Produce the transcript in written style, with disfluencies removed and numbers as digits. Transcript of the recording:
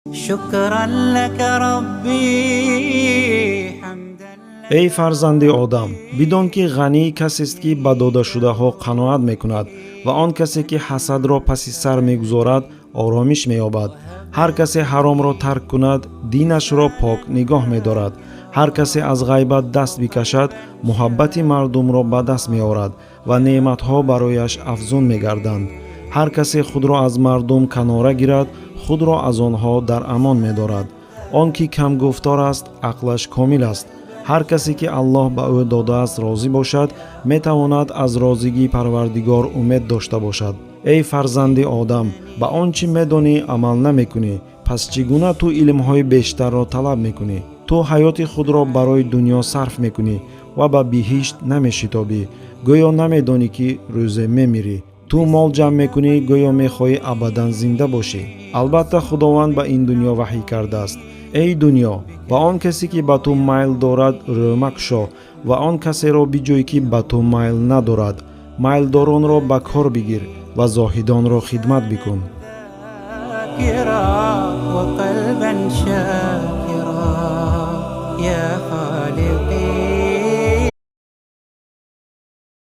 شكرا لك ربي حمدا. Эй фарзанди одам, бидон, ки ғанӣ касест, ки ба додашудаҳо қаноат мекунад, ва он касе, ки ҳасадро паси сар мегузорад, оромиш меёбад. Ҳар касе ҳаромро тарк кунад, динашро пок нигоҳ медорад. Ҳар касе аз ғайбат даст бикашад, муҳаббати мардумро ба даст меорад ва неъматҳо барояш афзун мегарданд. Ҳар касе худро аз мардум канора гирад, худро аз онҳо дар амон медорад. Он ки камгуфтор аст, ақлаш комил аст. Ҳар касе, ки Аллоҳ ба ӯ додааст, розӣ бошад, метавонад аз розигии Парвардигор умед дошта бошад. Эй фарзанди одам, ба он чӣ медонӣ, амал намекунӣ, пас чӣ гуна ту илмҳои бештарро талаб мекунӣ? Ту ҳаёти худро барои дунё сарф мекунӣ ва ба биҳишт намешитобӣ, гӯё намедонӣ, ки рӯзе мемирӣ. Ту мол ҷамъ мекунӣ, гӯё мехоҳӣ абадан зинда бошӣ. Албатта, Худованд ба ин дунё ваҳй кардааст: «Эй дунё, ба он касе, ки ба ту майл дорад, рӯ макушо ва он касеро биҷӯй, ки ба ту майл надорад. Майлдоронро ба кор бигир ва зоҳидонро хидмат бикун». ذاكرا وقلبا شاكرا.